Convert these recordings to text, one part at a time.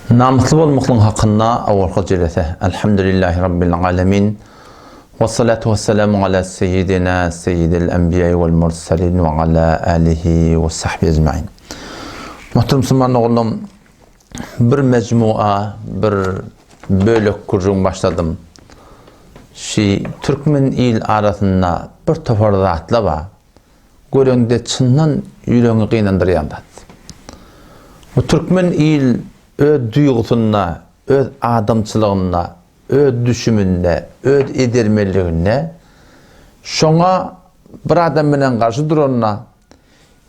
Namysly bolmaklygyň hakynda owalky jelese. Elhamdülillahi Rabbil alemin. Wessalatu wessalamu ala seyyidina seyyidil enbiýai wel murselin we ala alihi we sahbihi ecmain. Muhterem musulman ogullarym, bir mejmua, bir bölek gürrüň başladym. Şi türkmen il arasynda bir topar zatlar bar. Göreňde çyndan ýüregiňi gynandyrýan zat. Bu türkmen il öz duýgusynda, öz adamçylygynda, öz düşüminde, öz edermenliginde şoňa bir adam bilen garşy duranda,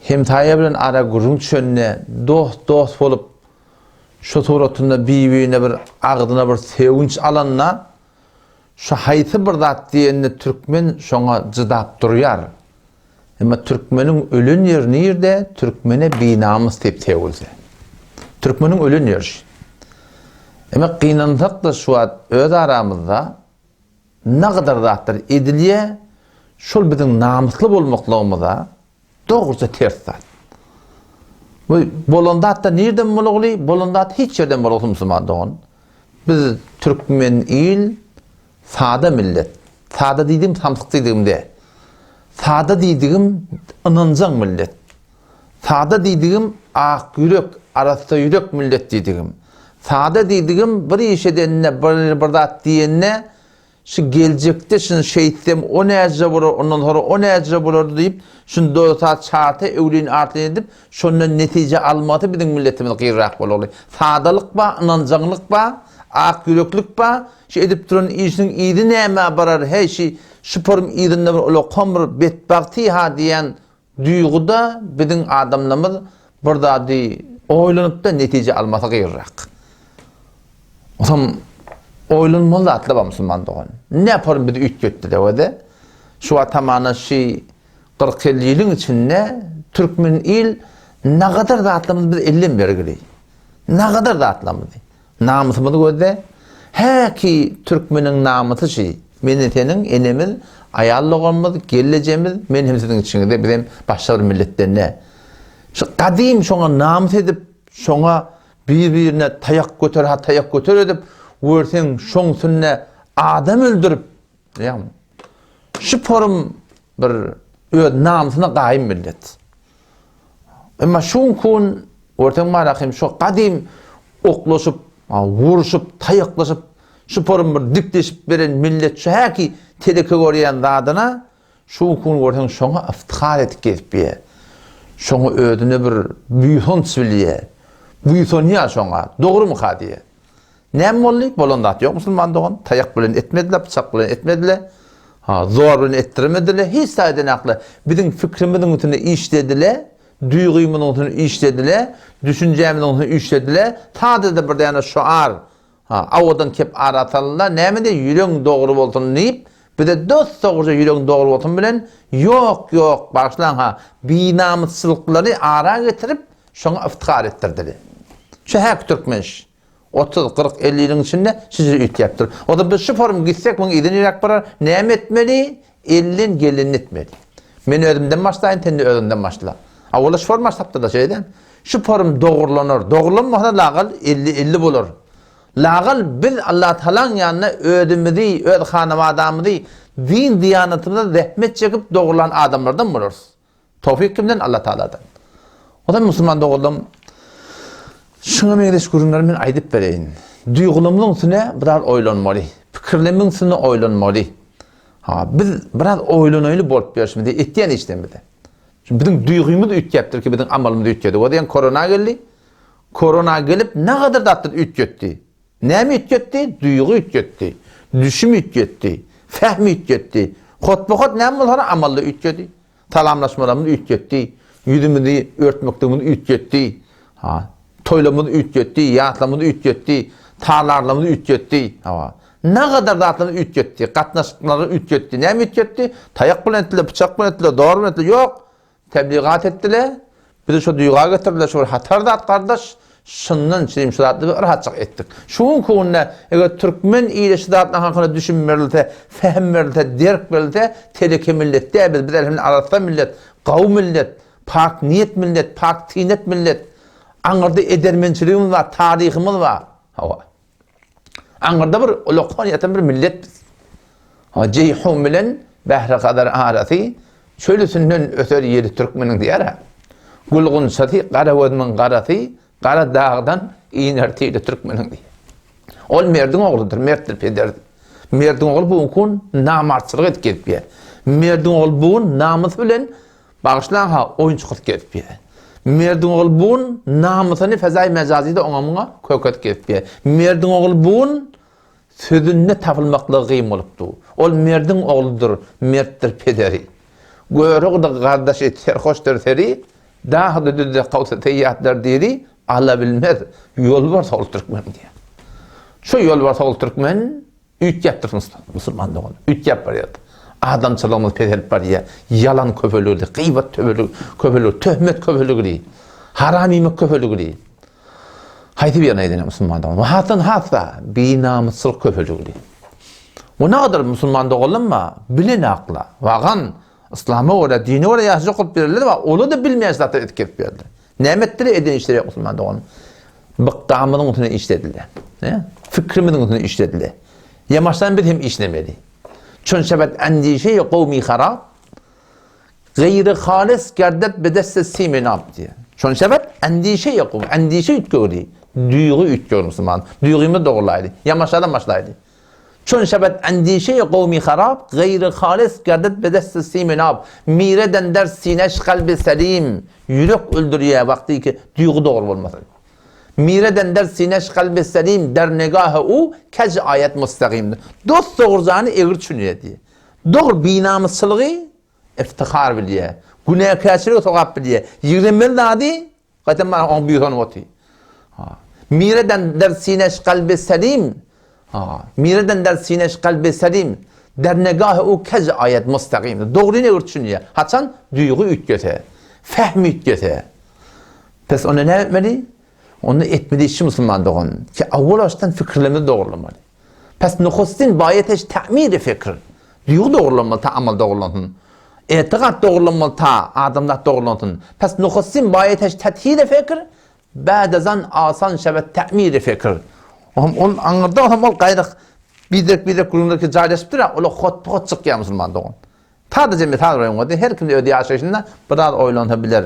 hemsaýa bilen ara gürrüň düşende, dost-dost bolup şu suratynda bir-birine bir agzyna bir sögünç alanda, Şu haýsy bir zat diýende türkmen şoňa jydap durýar. Emma türkmeniň ölen ýeri nirde, türkmene binamys diýip sögülse. Türkmeniň ölen ýeri şu. Emma gynansak-da şu wagt öz aramyzda nagadar zatlar edilýär, şol biziň namysly bolmaklygymyza Dogruça ters zat. Bu bolan zat da nirden bolugly? Bolan zat hiç ýerden bolugly musulman dogan. Biz türkmen il sada millet. Sada diýdigim samsyk diýdigim däl. Sada diýdigim ynanjaň millet. Sada diýdigim ak ýürek, arassa ýürek millet diýdigim. Sada diýdigim bir iş edende, bir bir zat diýende Şu geljekde şuny şeýtsem o näce bolar, ondan soňra o näce bolar diýip, şuny dosa çarta öwlin artlyn edip, şondan netije almasy biziň milletimiz gyrrak bolagly. Sadalyk ba, ynanjaňlyk ba, ak ýüreklik ba, şu edip duran işiniň yzy nämä barar, heý şi şuporum yzynda bir ulakam bir betbagty ha diýen Duýguda biziň adamlarymyz bir zady oýlanypda netije almasy gyrrak. Otam oýlanmaly zatlar bar musulman dogan. Ne yaparym bizi üýtgetdi dewede. Şu wagt hamana şi 40-50 ýylyň içinde türkmen il nagadar zatlarymyzy biz elden bergili. Nagadar zatlarymyzy. Namysymyzy gözle. Häki türkmeniň namysy şi. Meni seniň enemiz, aýal doganymyz, gellejemiz, men hem siziň içiňizde, biz hem başga bir milletden däl. Şu gadym şoňa namys edip, şoňa bir-birine taýak göter, ha taýak göter edip, görseň şoň üstünde adam öldürip, ýagny şu porum bir öz namysyna gaýym millet. Emma şu günki gün görseň barahym şu gadym oklaşyp, urşup, taýaklaşyp, şu porum bir dikleşip beren millet şu häki teleke görýän zadyna şu günki gün görseň şoňa yftihar edip gezip ýer. Şoňa özüne bir buýsanç bilýär. Buýsanýar şoňa. Dogrumyka diýýär. Näme boldy? Bolan zat ýok musulman dogan. Taýak bilen etmediler, pyçak bilen etmediler. Ha, zor bilen etdirmediler. Hiç zat edenaklar. Biziň fikrimiziň üstünde işlediler, duýgymyzyň üstünde işlediler, düşünjämiziň üstünde işlediler. Sadece bir däne şuar, ha, awadan kep ara salynda, näme diýip, ýüregiň dogry bolsun diýip, bize dos-dogruja ýüregiň dogry bolsun bilen, ýok, ýok, bagyşlaň ha, binamysçylyklary ara getirip, şoňa yftihar etdirdiler. Şu häki türkmen iş. 30, 40, 50 ýylyň içinde şijir üýtgäpdir. O-da biz şu forum gitsek, muň yzy niräk barar? Näme etmeli? Elden gelenini etmeli. Men özümden başlaýyn, sen-de özüňden başla. Awala şu forum başlapdyr-da, şeýdem. Şu forum dogrulanar. Dogrulanmasa lagal 50-50 bolar. Lagal biz Allatagalaň ýanynda özümizi, öz hanabadamyzy, din-diýanatymyza zähmet çekip dogrulan adamlardan bolarys. Towfyk kimden? Allah Taaladan. O zaman musulman doganlarym şuňa meňzeş gürrüňleri men aýdyp bereýin. Duýgularymyzyň üstüne biraz oýlanmaly. Pikirlerimiziň üstünde oýlanmaly. Ha, biz biraz oýlanaýly bolup ýörşümizi etýän işlerimizi. Çünki biziň duýgymyz üýtgäpdir ki, biziň amalymyz üýtgedi. O diýen korona geldi. Korona gelip nägadar zatlar üýtgetdi. Näme üýtgetdi? Duýgy üýtgetdi. Düşüm üýtgetdi. Fähm üýtgetdi. Hotba-hot näme bolsa amalda üýtgedi. Salamlaşmalarymyzy üýtgetdi. Ýüzümizi örtmekligimizi üýtgetdi. Ha, toýlarymyzy üýtgetdi, ýaslarymyzy üýtgetdi, tarlarlarymyzy üýtgetdi. Hawa. Nagadar zatlary üýtgetdi, gatnaşyklary üýtgetdi. Näme üýtgetdi? Taýak bilen etdiler, pyçak bilen etdiler, zor bilen etdiler. Ýok. Tebligat etdiler. Bizi şu duýga getirdiler, şu bir hatar zat gardaş. Şundan üçin şu zatly bir rahatçyk etdik. Şu günki günde eger türkmen ili şu zatlaryň hakynda düşüm berilse, fähm berilse, derk berilse, teleke millet däl biz, biz elhamdülillah arassa millet, gawy millet, pak niýet millet, pak tynet millet. Aňyrda edermençiligimiz bar, taryhymyz bar. Hawa. Aňyrda bir ulakan ýatan bir millet biz. Ha, Jeýhun bilen Bähri Hazar arasy çöl üstünden öser ýeli türkmeniň diýer-ä. Gül gunçasy, gara gözümiň garasy, gara dagdan iner tili türkmeniň diýer. Ol merdiň ogludyr, mertdir peder. Merdiň ogly bu gün namartçylyk edip gezip ýör. Merdiň ogly bu gün namys bilen bagyşlaň-ha oýunçyk gezip ýör. Merdiň ogly bu gün namysyny fezaý mejazyda oňa-muňa köket gezip ýör. Merdiň ogly bu gün sözünde tapylmaklygy gyn bolupdy. Ol merdiň ogludyr, mertdir pederi. Görogly gardaşy serhoşdyr seri, Dagda düzde kowsa seýýatlar diri, Ala bilmez, ýolbars ogly türkmen diýýär. Şu ýolbars ogly türkmen üýtgäp dursun musulman dogan, üýtgäp barýar. Adamçylygymyz peselip barýar. Ýalan köpelgili, gybat köpelgili, töhmet köpelgili, haram iýmek köpelgili. Haýsy birini aýdaýyn musulman dogan? Hasdan has-da binamysçylyk köpelgili. O nagadar musulman doganlam bar, bilen akla, wagan Yslama görä, dine görä ýaşajak bolup ýörler we olar-da bilmeýän zatlar edip gezip ýörler. Näme etdiler eden işleri ýok musulman doganym. Bykdamyzyň üstüne işlediler. He? Fikrimiziň üstüne işlediler. Ýamaşdan biz hem işlemeli. Çün şebet endişe kowmi harap gaýry halis gerdet bedesse siminap diýär. Çün şebet endişe kowmi, endişe üýtgewdi. Duýgy üýtgewdi musulman. Duýgymyz dogurlaýdy. Ýamaşadan başlaýdy. Çün şebed endişeýi gowmy harap, Gaýry halys gerdet be desti simi nap. Mireden der sineş kalbi selim, Ýürek öldürýär wagty ki duýgy dogry bolmasa. Mireden der sineş kalbi selim, Der negahy u kej aýat mustagim. Dost dogrujany egri düşünýär diýýär. Dogry binamysçylygy iftihar bilýär. Günäkärçiligi sogap bilýär. Ýigrenmeli zady Gaýtam maňa oň buýsanyp oty. Ha. Mireden der sineş kalbi selim. Ha. Mireden der sineş kalbi selim. Der negahy u kej aýat mustagim. Dogryny egri düşünýär. Haçan duýgy üýtgese, fehm üýtgese. Pes onda näme etmeli? Onda etmeli işi musulman dogan. Ki awwal başdan fikirlerimizi dogrulamaly. Pes nuhustin baýeteş ta'miri fikr. Duýgy dogrulanmaly ta amal dogrulansun. Etigat dogrulanmaly ta adamzat dogrulansun. Pes nuhustin baýeteş tethiri fikr, bädezan asan şebet ta'miri fikr. Ohm ol aňyrda ohm ol gaýry biderek-biderek gürrüňler ki jaýlaşypdyr, olar hot-hot çykýar musulman dogan. Sadaja mysal goýuň boldy, her kim öz ýaşaýşynda biraz oýlansa biler.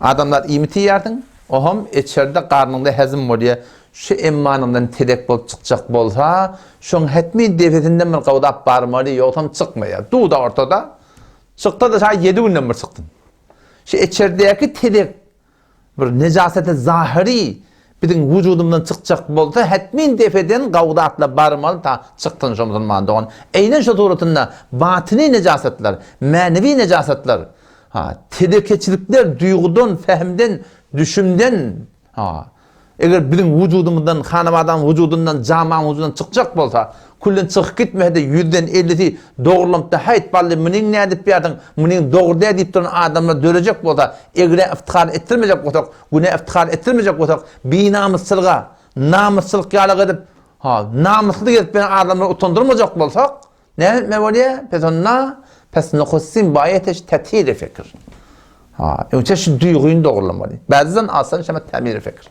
Adamlar iýmit iýýärsiň, ohem içerde garnyňda hezim bolýar. Şu emmanyňdan telek bolup çykjak bolsa, şoň hetmi depesinden bir gawdap barmaly, ýogsam çykmaýar. Duda ortada, çyksa-da şaý ýedi günden bir çyksyn. Şu içerdäki telek Bir nejaseti zahyry biziň wujudymyzdan çykjak bolsa, hetmin depeden gawdatla barmaly ta çyksyn şo musulman dogan. Eýnen şo suratynda batyny nejasatlar, mänewi nejasatlar, ha, telekeçilikler duýgudan, fehmden, düşümden, ha, eger biziň wujudymyzdan, hanabadaň wujudyndan, jamaň wujudyndan çykjak bolsa, Külden çykyp gitmese-de ýüzden ellisi dogrulanypda häýt bally munyň nädip ýadyň, munyň dogry däl diýip duran adamlar dörejek bolsa, egrä yftihar etdirmejek bolsak, günä yftihar etdirmejek bolsak, binamysçylyga, namysçylyk ýalyk edip, ha, namysly gezip ýören adamlary utandyrmajak bolsak, näme etmeli bolýar? Pes onda, pes nuhussin baýeteş tätiri fikr. Ha, öňçe şu duýgyny dogrulamaly. Bäziden alsan şema tämiri fikr.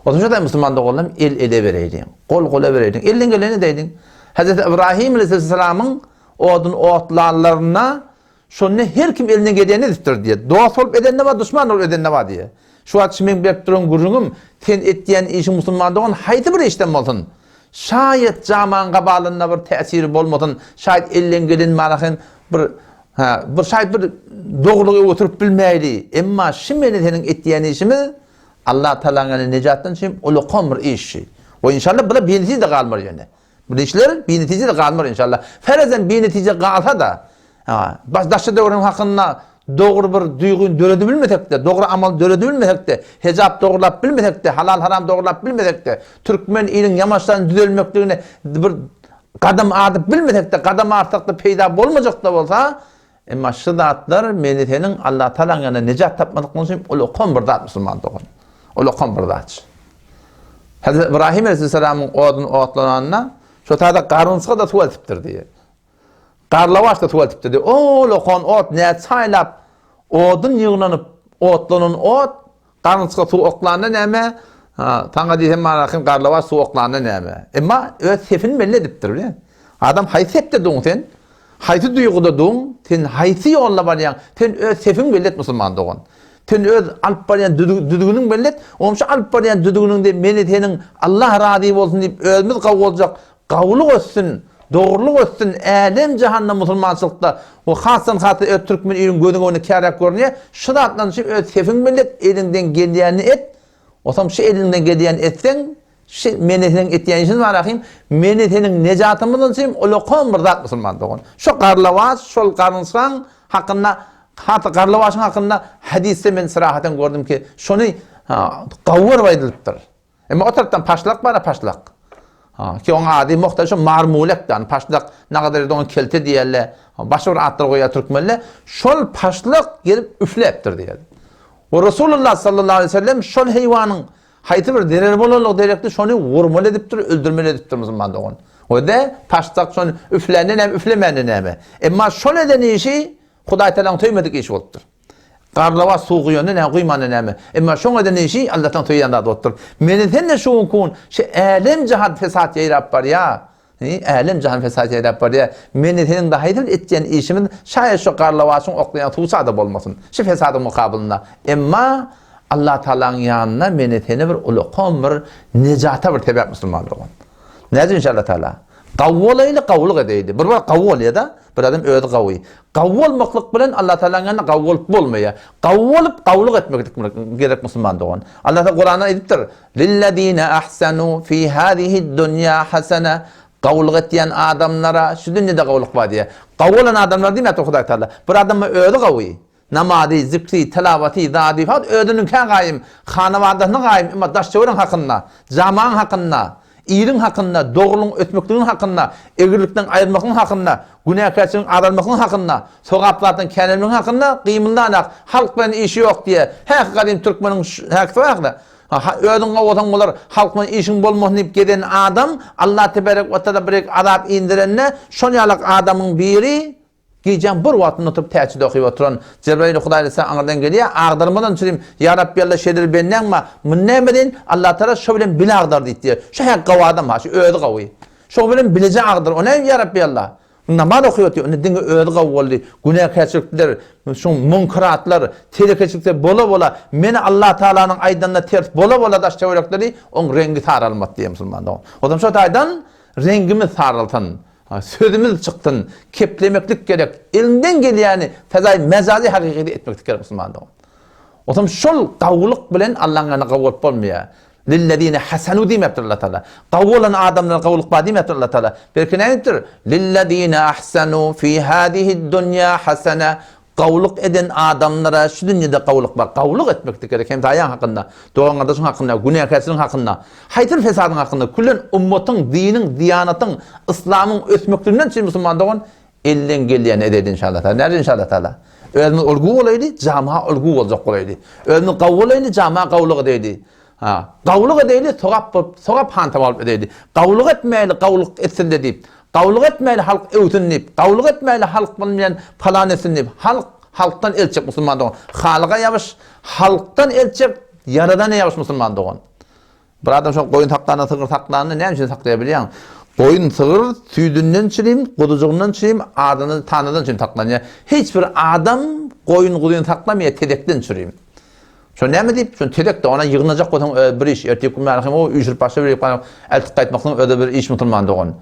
Onuň üçin musulman doganlarym el ele bereýliň, gol gola bereýliň, elden geleni edeýliň. Hezreti Ibrahim aleyhisselamyň odun otlanlaryna şonda her kim elinden geleni edipdir diýýär. Dost bolup eden-de bar, duşman bolup eden-de bar diýýär. Şu wagt şu meň berip duran gürrüňim, sen etýän işiň musulman dogan haýsy bir işden bolsun, şaýat jamaň gabalynda bir täsiri bolmasyn, şaýat elden gelen mana hem bir hä, bir şaýat bir dogrulygy öwürip bilmäýli. Emma şu meni seniň etýän işimiz Allah Tagalaň ýanynda nejatdan üçin ulakan bir iş şu. We inşallah bular binetije-de galmar ýöne. Bu işler binetije-de galmar inşallah. Ferezen binetije galsa-da, baş daşy döwrüň hakynda dogry bir duýgyny döredip bilmesek-de, dogry amal döredip bilmesek-de, hejap dogrulap bilmesek-de, halal-haram dogrulap bilmesek-de, türkmen iliň ýamaçlaryny düzelmekligine bir gadam adyp bilmesek-de, gadam atsak-da peýda bolmajak-da bolsa, Emma şu zatlar meni seniň Allatagalaň ýanynda nejat tapmadyklygyň üçin ulakan bir zat musulman dogan. Ulakan bir zat. Hazreti Ibrahim aleyhisselamyň odun otlananda şo taýda garynçga da suw eltipdir diýýär. Garlawaç da suw eltipdir diýýär. O ulakan ot näçe aýlap odun ýygnanyp otlanan ot. Garynçga suw oklanda näme? Saňa diýsem marakin garlawaç suw oklanda näme? Emma öz sefini belli edipdir bilýän. Adam haýsy sepde duň sen? Haýsy duýguda duň? Sen haýsy ýolda barýaň? Sen öz sefiňi belli et musulman dogan. Sen öz alyp barýan düzgüniň belli et. Onça alyp barýan düzgüniňde meni seniň Allah razy bolsun diýip özümiz gawy boljak Gawulyk ötsün, dogrulyk ötsün älem-jahanda musulmançylykda we hasdan-hasa öz türkmen iliň gözüň öňünde käräk görünýär. Şu zatlaryň üçin öz sefiň belli et, eliňden gelýänini et. Osam şu eliňden gelýänini etseň, şu meni seniň etýän işiň bar ahym, meni seniň nejatymyz üçin ulakan bir zat musulman dogan. Şu garlawaç, şol garynçgaň hakynda, hat garlawaçyň hakynda hadysda men syrahaten gördüm ki, şony gawy görüp aýdylypdyr. Emma o tarapdan paşlak bar-a paşlak. Ha, ki oň ady muhtar şo marmulek dan paşlak, nagadar ýerde oňa kelte diýerler. Başga bir atlar goýýar türkmenler. Şol paşlak gelip üfläpdir diýer. We Resulullah sallallahu aleyhi ve sellem şol heýwanyň haýsy bir zerer bolanlygy derekli şony vurmaly edipdir, öldürmeli edipdir musulman dogan. We de paşlak şony üflände näme, üflemände näme. Emma şol eden işi Hudaý Tagalaň söýmedik işi bolupdyr. Garlawaç suw guýanda näme, guýmanda näme? Emma şoň eden işi Allahdan söýýän zady bolupdyr. Meni sen-de şu günki gün şu älem-jahan fesat ýaýrap barýar. Älem-jahan fesat ýaýrap barýar. Meni seniň-de haýsy bir etýän işimiz şaýat şu garlawaçyň oklaýan suwy-sada bolmasyn. Şu fesadyň mukabylynda. Emma Allah Tagalaň ýanynda meni seni bir ulakan bir nejata bir sebäp musulman dogan. Nädip inşallah Tagala? Gawy bolaýly, gawulyk edeýli. Bir wagt gawy bolýar-da, bir adam özi gawy. Gawy bolmaklyk bilen Allah Tagalanyň ýanynda gawy bolup bolmaýar. Gawy bolup, gawulyk etmeklik gerek musulman dogan. Allah Tagala Kuranda aýdypdyr, Lillezine ahsanu fi hazihi'd dunýa hasana. Gawulyk etýän adamlara şu dünýede gawulyk bar diýýär. Gawy bolan adamlar diýmäpdir Hudaý Tagala. Bir adam özi gawy. Namazy, zikri, tilawaty, zady, fakat özüniňkä gaýym, hanabadasyna gaýym, emma daş-töweregiň hakynda, jamaň hakynda, iliň hakynda, dogrulygyň ösmekliginiň hakynda, egrilikden aýrylmaklygyň hakynda, günäkärçiligiň azalmaklygyň hakynda, sogap zatlaryň känelmeginiň hakynda gymyldanak, halk bilen işi ýok diýýär. Häki gadym türkmeniň häkisi bar-da, özüň gowy bolsaň bolar, halk bilen işiň bolmasyn diýip gezen adam, Allah teberek we taala bir azap indirende, şol ýalak adamyň biri, Gijäň bir wagtynda oturyp täçjit okyp oturan Jebraýyl Hudaý aleýhissalam aňyrdan gelýär, agdarmadan çürim, Ýa Rabbi Alla şeýle bir bendäň bar, muny näme edeýin, Allatagala şo bilen bile agdar diýip diýýär. Şo hä gawy adam ha, şu özi gawy. Şo bilen bileje agdar, o näme Ýa Rabbi Alla? Namaz okyp otyr, onda diňe özi gawy boldy. Günäkärçilikler, şu munkaratlar, telekeçilikler bola-bola, meni Allatagalanyň aýdanyna ters bola-bola daş-töwerekleri oň reňgi saralmady diýýär musulman dogan. Ozam şo taýdan reňgimiz saralsyn. Sözümiz çyksyn, keplemeklik gerek, eliňden gelýäni fezaý mejazy hakykydy etmeklik gerek musulman dogan. Otam şol gawulyk bilen Allaň ýanynda gawy bolup bolmaýar. Lillezine hasanu diýmepdir Allah Taala. Gawy bolan adamlara gawulyk bar diýmepdir Allah Taala. Belki näme diýipdir? Lillezine ahsanu fi hazihi dunýa hasana. Gawulyk eden adamlara şu dünýede gawulyk bar. Gawulyk etmeklik gerek hemsaýaň hakynda, dogan-gardaşyň hakynda, günäkärçiligiň hakynda, haýsy bir fesadyň hakynda, küllen ummatyň, diniň, diýanatyň, yslamyň ösmekliginden üçin musulman dogan elden gelýäni edeli inşallah taala. Näme inşallah taala? Özümiz ulgy bolaýly, jama ulgy boljak bolaýly. Özümiz gawy bolaýly, jama gawulyk edeýli. Ha, gawulyk edeýli, sogap bolup, sogap hantama bolup edeýli. Gawulyk etmäýli, gawulyk etsin-de diýip. Gawulyk etmäýli, halk öwsün diýip. Gawulyk etmäýli, halk bilen palan etsin diýip. Halk, halkdan el çek musulman dogan. Halyga ýabyş, halkdan el çek, Ýaradana ýabyş musulman dogan. Bir adam şol goýun saklanda, sygyr saklanda näme üçin saklaýar bilýäňmi? Goýun, sygyr süýdünden çirim, guzujygyndan çirim, adyny tanadan çirim saklanýar. Hiç bir adam goýun, guzyny saklamaýar tezekden çirim. Şo näme diýip, şo tezek-de ona ýygnajak bolsaň özi bir iş, ertir gün bäri hem o üýşürip başga bir ýere eltip gaýtmaklygyň özi bir iş musulman dogan.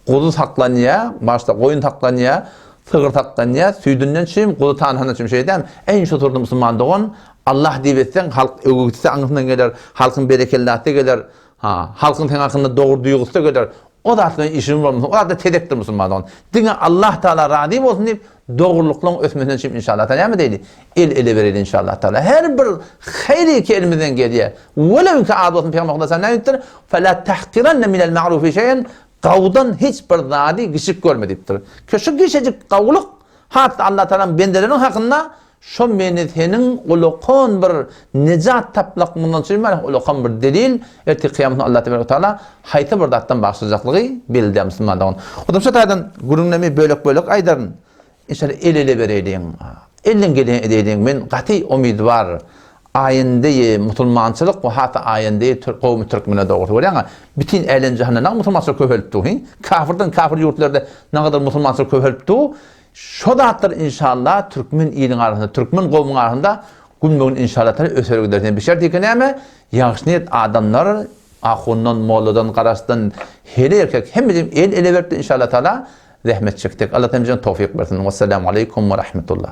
Guzy saklanýar, başda goýun saklanýar, sygyr saklanýar, süýdünden çirim, guzy tanhandan çirim şeýdäm. Eý şu turdy musulman dogan, Allah diýip etseň halk öwgüsi aňyrsyndan geler, halkyň berekellasy geler, ha, halkyň seň hakynda dogry duýgusy geler. O zat bilen işiň bolmasyn, o zat-da tezekdir musulman dogan. Diňe Allah Taala razy bolsun diýip, dogrulyklaryň ösmesine üçin inşallah taala näme diýdi? El ele bereli inşallah taala. Her bir haýry ki elimizden gelýär. Welew ki az bolsun Pygamber Hudaý näme diýipdir? Fela tahqiranna minel ma'rufi şeýen. Gawudan hiç bir zady giçik görme diýipdir. Ki şu giçejik gawulyk hat-da Allah Taalanyň bendeleriniň hakynda Şo meni seniň ulakan bir nejat taplak mundan çüýmän ulakan bir delil, ertir kyýamat güni Allah tebarek we taala haýsy bir zatdan bagyşlajaklygy belli däl musulman dogan. Hudam şo taýdan gürrüňlemi bölek-bölek aýdaryn. Inşallah el ele bereýliň. Elden geleni edeýliň. Men gaty umydwar. Aýendeýi musulmançylyk we has-da aýendeýi kowmy türkmene dogrusy görýäňä, bütin älem-jahanda naňa musulmançylyk köpelip dur, hi? Kafirden kafir ýurtlarda nagadar musulmançylyk köpelip dur. Şo zatlar inşallah türkmen iliň arasynda, türkmen kowmuň arasynda günbe-gün inşallah taala öser gider. Sen bişer diýki näme? Ýagşy niýet adamlar ahundan, molladan, garaşdan, hele erkek hemmejigim el ele berip inşallah taala zähmet çekdik. Allah hemmämize towfyk bersin. Wessalamu aleýkum we rahmetullah.